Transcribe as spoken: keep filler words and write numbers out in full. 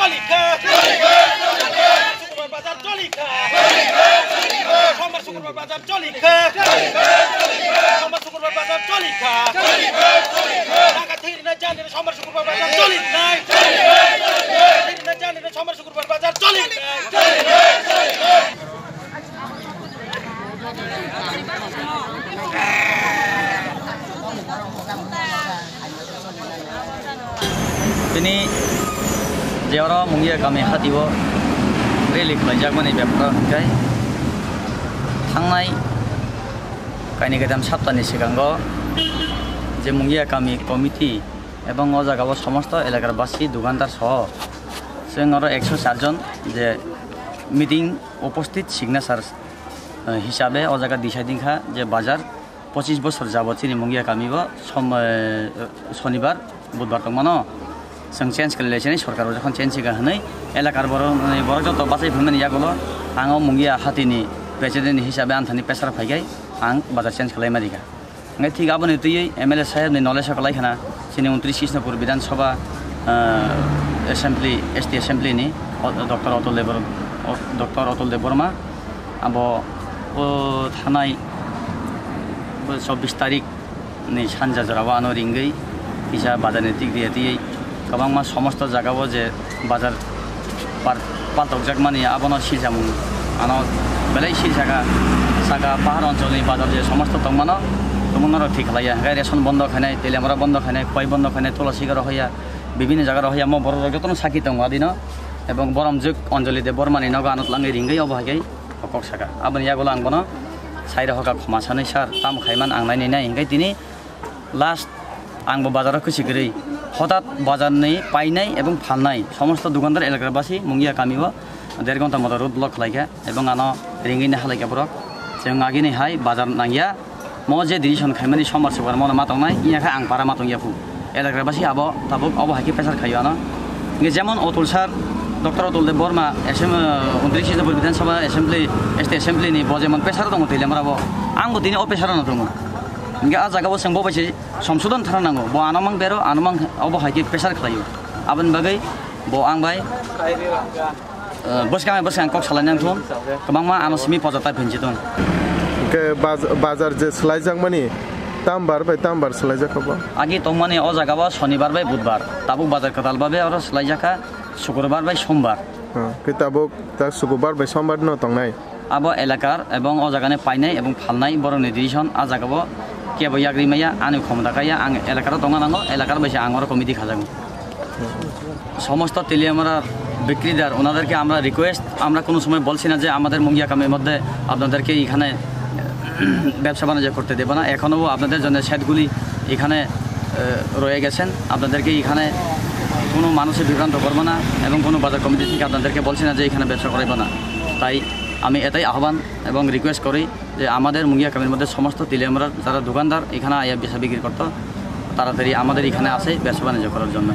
Choli kha. Sombar Sukurbar bazar choli kha. Sombar Sukurbar bazar choli kha. Sombar Sukurbar bazar choli kha. Naga thwirina janire Sombar Sukurbar bazar choli nai. Thwirina janire Sombar Sukurbar bazar choli nai. Bini je oro Mungia kami hatio rally khlaijakmani beparo hwnkhe thangnai kaini kaitham saptani sikango je Mungia kami committee ebong o jagao somosto elakar basi dukandar soho chwng oro ekso char jon je meeting uposthit signature, eh, hisabe o jaga deciding kha je bazar pochis bosor jabot chini Mungia kami bo som-, eh, sonibar, budbar tongmano. Chwng change khlai lai sini, sorkar o jokhon change kha hwnwi elakar borok, borok joto bachai phaimani yagulo ang o Mungia hatini president hisabe anthani pressure phaikai ang bazar change khlai ma rikha. Hingke thik aboni twiwi M L A sahebni knowledge o kwlai khna, chini untris Krishnapur Bidhan Sabha, ah, Assembly, S T Assembly ni, o, Doctor Atul Debor-, o, Doctor Atul Debbarma, abo o thanai bo chobbish tarik ni sanja jora o ano ringwi kisa bazar ni tik dia twiwi kwbangma somosto jaga o je bazar par-, paltokjakmani abono silsamung ano belai silsaka, saka pahar oncholni bazar je somosto tongmano, tongmano rok thik khlaiya. Hingke ration bondo khainai, telemra bondo khainai, khowai bondo khainai, tulasi garo hoya, bibinno jaga rok hoya, mo borok rok jotono saki tongo adino, ebong boromjwk Anjali Debbarmani nogo ano twlangwi ringwi obo hai khe kok saka. Aboni yagulo ang bono sai rw hoka khoma sanwi, "Sir, tamo khaiman ang nainai nai," hingke tini last ang bo bazaro kwchwi kwrwi. Hotat bazarni painai ebong phalnai somosto dukandar elakar basi Mungia kami o der ghonta moto road block khlai kha ebong ano ringwi nahalaikha borok. Chwng agini hai bazar nangya, mo je decision khaimani sombar subar mono ma tongnai, iya kha ang para ma tongya phu. Elakar basi abo tabuk obo hai khe pressure khaio ano. Hingke jemon Atul sir, Doctor Atul Debbarma, S M, uh, untris Bidhan Sabha Assembly, S T Assembly ni bo jemon pressure tongo twi lemra bo. Ang bo tini o pressure no tongo. Hingke a jaga bo chwng bo bai se Somsodon thana nango, bo ano mang bero, ano mang obo hai khe pressure khlaio. Aboni bagwi bo ang bai, eh, bwskang bai bwskang kok salai nang thung, kwbangma ano simi pojatai phinchi thung. Hingke baz-, bazar je swlaijakmani tambar bai tambar swlaijak kha bo? Agi tongmani o jaga bo sonibar bai budbar, tabuk bazar kwtal babe oro swlaijak kha sukurbar bai sombar. Hmm, khe tabuk ta sukurbar bai sombar no tongnai? Abo elakar ebong o jagani painai ebong phalnai borokni decision, a jagao kebo yagri maya, ani khomota kaya, ang elakaro tongna nango, elakar bai se ang oro committee khajago. সমস্ত তেলিয়ামুড়ার বিক্রিদার, ওনাদেরকে আমরা রিকোয়েস্ট, আমরা কোনো সময় বলছি না যে আমাদের মুঙ্গিয়া কামির মধ্যে আপনাদেরকে এখানে ব্যবসা বাণিজ্য করতে দেবো না। এখনও আপনাদের জন্য শেডগুলি এখানে, আহ, রয়ে গেছেন। আপনাদেরকে এখানে কোনো মানুষের বিভ্রান্ত করবো না এবং কোনো বাজার কমিটি থেকে আপনাদেরকে বলছি না যে এখানে ব্যবসা করাইবো না। তাই আমি এটাই আহ্বান এবং রিকোয়েস্ট করি যে আমাদের মুঙ্গিয়া কামির মধ্যে সমস্ত তেলিয়ামুড়ার যারা দোকানদার এখানে আয়া বেচা বিক্রি করতো, তাড়াতাড়ি আমাদের এখানে আসে ব্যবসা বাণিজ্য করার জন্য।